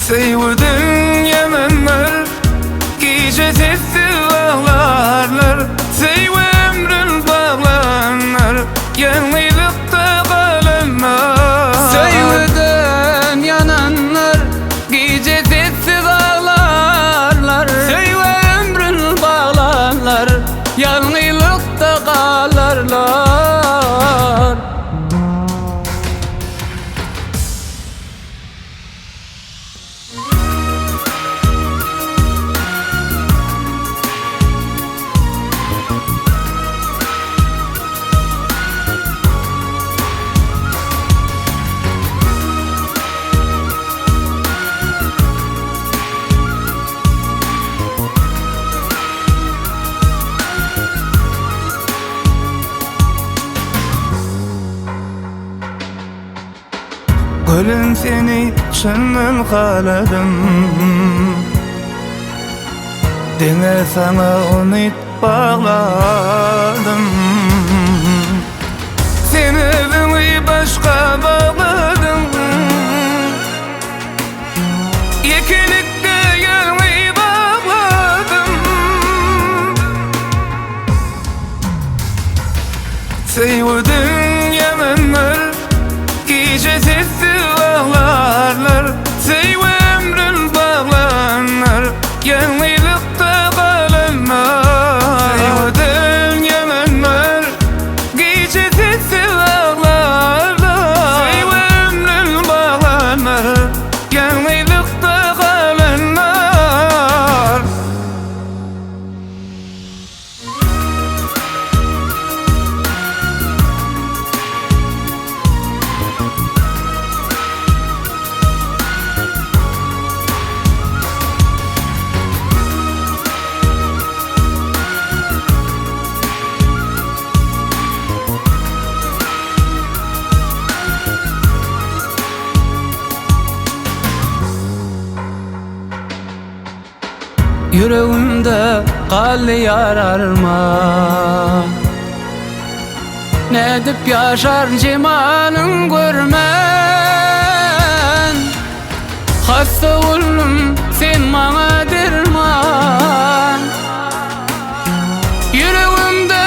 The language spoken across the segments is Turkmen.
Söýgüden ýananlar Gije sessiz aglarlar Söýgä ömrün baglanlar Ýalňyzlykda galanlar Söýgüden ýananlar Gije sessiz aglarlar Söýgä ömrün baglanlar Ýalňyzlykda galarlar. Gülüm seni çyndan haladym Diňe saňa umyt bagladym Sen özüňi başga bagladyň Ýekelikde ýalňyz agladym Söýgüden ýananlar Gije sessiz aglarlar Söýgä ömrün baglanlar Ýalňyzlykda galanlar Söýgüden ýananlar Gije sessiz aglarlar Söýgä ömrün baglanlar Ýalňyzlykda galanlar. Ýüregimde galdy ýar arman Nädip ýaşaryn jemalyň görmän Hassa boldum sen maňa derman Ýüregimde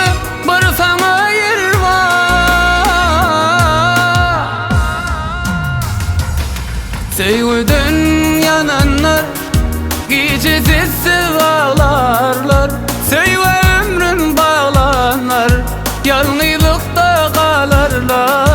bir saňa ýer bar Söýgüden ýananlar Gije sessiz aglarlar Söýgä ömrün baglanlar Ýalňyzlykda galarlar.